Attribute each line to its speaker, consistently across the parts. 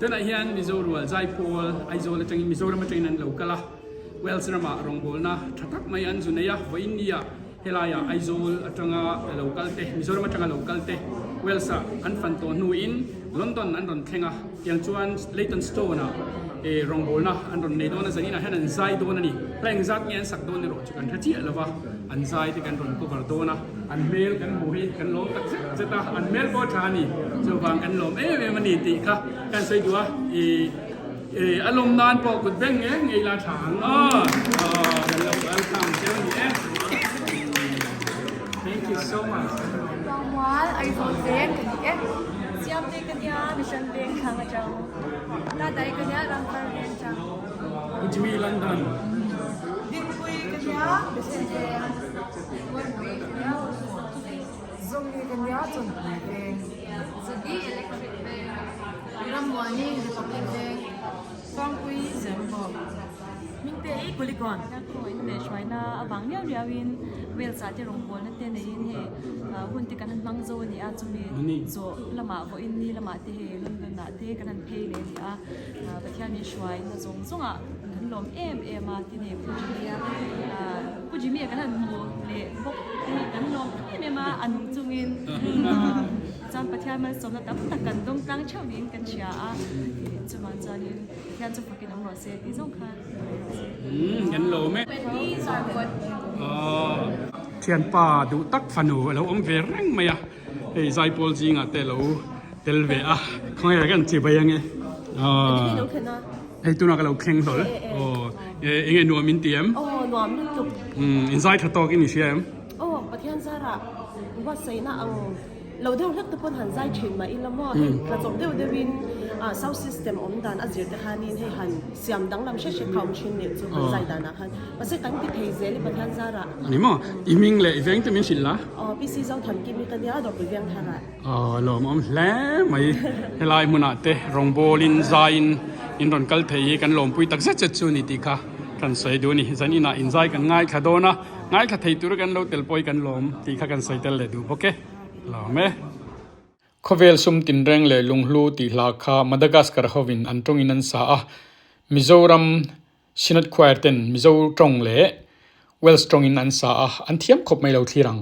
Speaker 1: Tunah hian Mizo rual Zaipawl Aizawl atangin Mizoram atangin an lo kal a, Wales ramah rawngbawlna tha tak mai an zu nei a, vawiin nia helaiah Aizawl atanga lo kal te, Mizoram atanga lo kal te Wales ah an fan tawh hnuin London an rawn thleng a, tiang chuan Leytonstone ah rawngbawlna an rawn nei dawn a, zaninah hian an zai dawn a ni. Hla engzat nge an sak dawn erawh chu kan hre chiah lo va, an zai te kan rawn cover dawn a. An hmel kan hmuh hi kan lawm tak zet zet a, an hmel pawh a tha a ni. Chuvang kan lawm em em a ni tih kha kan sawi duh a, ih a lawm nan pawh kut beng ngei ngei la tha ang aw, kan lo welcome cheu a ni e. Thank you so much.
Speaker 2: Tlangmual Aizawl veng ka ni e. Siam te ka nia Mission veng thlang atang. Tadai ka nia Ramthar veng tang.
Speaker 1: Ujmi London.
Speaker 2: Dingpui ka nia Mission veng. Zawmi ka nia Chawnpui veng. Zadi Electric veng. Rammuani Republic veng. Sangpui Zembawk.
Speaker 3: Hmingte i Kulikawn. Khaw in leh hruaina avang riau riau in Wales ah te rawngbawlna te neiin hei hun te kan han hmang zo a ni a, chumi zawh lamah vawiin ni lamah te hei London ah te kan han phei leh a ni a. Pathian min hruaina zawng zawngah kan lawm em em a ti nei Pu Jimmy-a. Pu Jimmy-a kan han hmu leh bawk te hi kan lawm em em a, a nung chungin chuan Pathian malsawmna tam tak kan dawng tlang theuh niin kan hria a, chuvang chuanin Pathian chu fakin awm rawh se tih zawng kha kan rawh se.
Speaker 1: Kan lawm e. Thianpa duh tak fanu a lo awm ve reng mai a. Hei zaipawl zingah te lo tel ve a, khawnge kan chi bai ange. Hei tunah ka lo thleng hlawl. Aw enge nuam in ti em?
Speaker 4: Aw nuam lutuk.
Speaker 1: In zai tha tawk in i hria em?
Speaker 4: Aw Pathian zarah buatsaihna ang lo deuh hlek te pawn han zai thin mah ila maw hei tla chawp deuh deuhin sound system awm dan a zir te khanin hei han siam danglam hret hret kha awm thin leh chu kan zai danah khan mahse kan ti thei zel i Pathian zarah.
Speaker 1: Ani maw? I hming leh i veng te min hrilh la?
Speaker 4: Aw PC Zothankimi ka nia Dawrpui Vengthar ah.
Speaker 1: Aw lawmawm hle mai. Helai hmunah te rawngbawlin zaiin in rawn kal thei hi kan lawmpui tak zet zet chu ni tih kha kan sawi duh a ni. Zan inah inzai kan ngaithla dawn a, ngaithla thei tura kan lo tel pawh hi kan lawm tih kha kan sawi tel leh duh bawk e. Lawm e. Khawvel sum tinreng leh lunghlu tih hla kha Madagascar hovin an tawngin an sa a, Mizoram Synod Choir ten Mizo tawng leh Welsh tawngin an sa a, an thiam khawp mai lo thlir ang.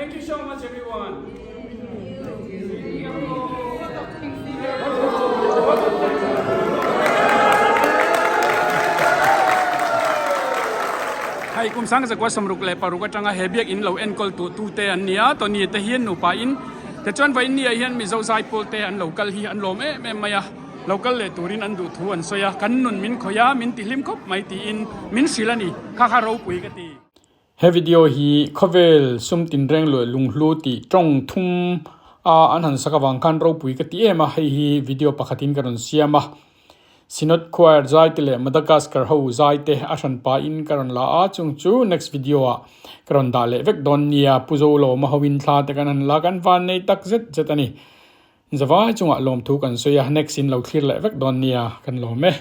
Speaker 1: Thank you so much everyone. Hei kum sang zakua 66 atanga he biak in lo enkawl tu tu te an nia Tony te hian nupa in tichuan vawiin ni ah hian Mizo zaipawl te an lo kal hi an lawm em em mai a lo kal leh turin an duh thu an sawi a kan nun min khawih a min ti hlim khawp mai tiin min hrilh a ni kha kha ropui ka ti. He video hi khawvel sum tinreng luah lunghlu tih tawng thum a an han sak avang khan ropui ka ti em a, hei hi video pakhatin ka rawn siam a. Synod Choir zai te leh Madagascar ho zai te a hran pahin ka rawn la a, chung chu next video ah ka rawn dah leh vek dawn nia, Pu Zolawma hoin thla te kan han la kan van nei tak zet zet a ni. Zavai chungah lawmthu kan sawi a, next in lo thlir leh vek dawn nia kan lawm e.